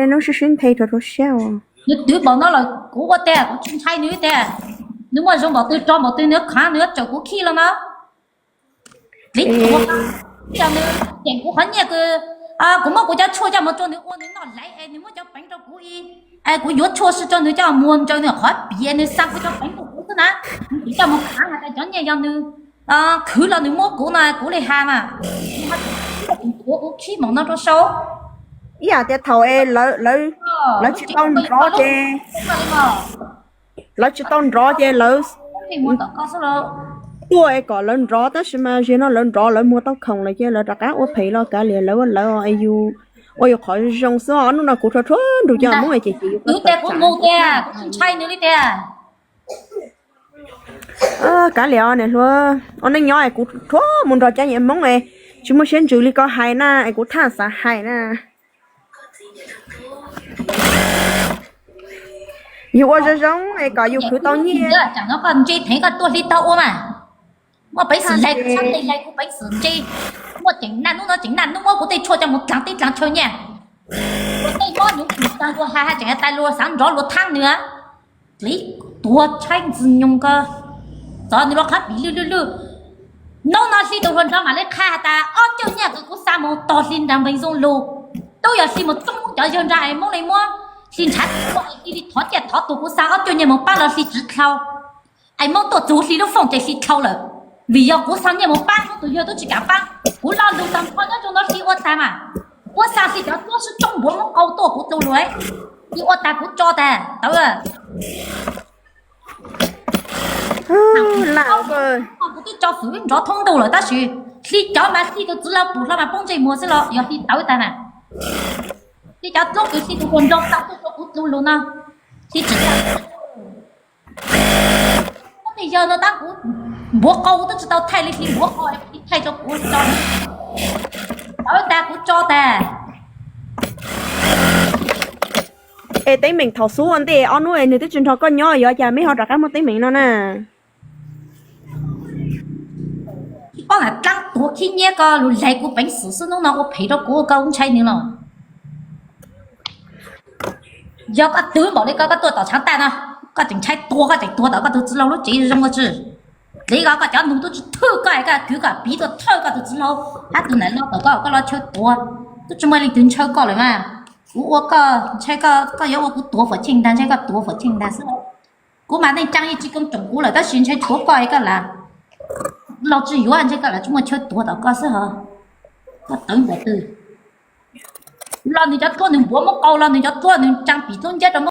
Hnub sib sib nthe rau rau siab. Nws twv npaum no lawm kuv ua tiag kuv tsis ntshai nws tiag. Nws muaj zoo npaum twg rog npaum twg nws khav nws yuav tsawm kuv khij los no. Ib yog nws ceem kuv qhov nyiaj kws kuv muab kuv cov tshuaj coj mus rau nws ua nws noj laiv es nws muab cov peev rau kuv i, es kuv yuav tshuaj sim rau nws coj mus ntsaws nws qhov piv nws xa kuv cov peev rau kuv xwb na. Nws tsis coj mus khav has tas cov nyiaj yog nws khwv los nws muab kuv no kuv li has mas. Kuv khib npaum no rau sau. Ib yam tias thaum es lawv tsis tau nrov ces, lawv tsis tau nrov ces lawv tuaj es kom lawv nrov tab sis mas zaum no lawv nrov lawv muag tau khoom lawm ces lawv rov qab ua phem los kav liam lawv ua lawv, yus ua yus qhov zoo xwb os. Hnub no kuv rhuav rhuav nrug cov Hmoob ces ces yus tes kuv mus tiag kuv tsis ntshai nws li tiag. Kav liam os niam hluas, ua neej nyob es kuv rhuav mus nrog cov niag Hmoob es tsis muaj siab ntsws li koj hais na es kuv thaj xav hais na. Yus ua zoo zoo es kom yus khwv tau nyiaj. Tsam no koj ntse theev koj tuaj hli tog ua mas. Muaj peev xwm lais kuv sab tes lais kuv peev xwm ntse. Muaj ceem naj hnub no ceem naj hnub muab kuv tej tshuaj coj mus dlaag teb dlaag chaw nyiaj. Ua tej mob nyoov kuv taag luag has has tseem has tas luag xaav nrov luag thaab nws. Dliv tuag tshaib ntxwg nyoog ko. Txov nws lub qhov pim lwj lwj lwj. Hnub no hli tus hluas nraug mam li qha has tas ob cuaj nyiaj kws kuv xa mus tog hli nraag npeeg zoo lug, tub yog hli mus txoob cov yawg nraag es Hmoob li muab hli ntshav tua es hli li thov ciaj thov tuag kuv xa ob cuaj nyiaj mus pab los hli tsis dlhau. Es Hmoob tuaj txug hli lub fooj ces hli dlhau lawm. Vim yog kuv xa nyiaj mus pab Hmoob tus yawg tub tsis kam pab. Kuv lo lug tag nrho nyob rau no hli ua tag mas. Kuv xa hli cov duab sib tsoob npuav muab qau tuaj kuv tu lug. Hli ua tag kuv tso tag tawv. Kuv twb tso fwm nrov thoob ntuj lawm tab sis hli cov mas hli tus txiv laug pum hlo mas poob ntsej muag xwb los yog hli tawv tag na. Hli cov duab kws hli tus hluas nraug xa tuaj rau kuv tu lug no. Hli tsis tau. Tej yawg no tab kuv npuav qau twb tsis tau thaij li hli npuav qau hli thaij rau kuv tso. Tawv tag kuv tso tag. Es teeb meem thaum xub ua ntej ob hnub es nws twb tsis nrog koj nyob yuav cas meb ho rov qab muaj teeb meem no na? Tsis paub has dlaab tuag khib nyiab koj lug lais kuv peev xwm xwb hnub no ua phem rau kuv koj ntshai nws los? Yog koj twv npaum li koj, koj tuaj tom tshaav tag no, koj tseem ntshai tuag, koj tseem tuag tom koj tus txiv laug lub tsev zoo ua tsi? Dliv ko koj cov nug tub tsis thwj koj es koj kwv koj piv tuaj thawj koj tus txiv laug hab tus nam laug tom koj, koj los chaw tuag. Tub tsis muaj leej twg ntshaw koj lawm mas. Kuv ua koj ntshai, koj yuav ua kuv tuav fuam cheej ntag, ntshai koj tuav fuam cheej ntag xwb. Kuv mas neej tsaa yeej tsis koom tsoom kuv lawm tab sis ntshai tshuav koj es koj lam los tsis yuav, ntshai koj lam tsis muaj chaw tuav tom koj xwb hos. Koj tawv npaum twg? Los nws cov duab nws npuav muab qau los nws cov duab nws tsaa pim dlub nciab rau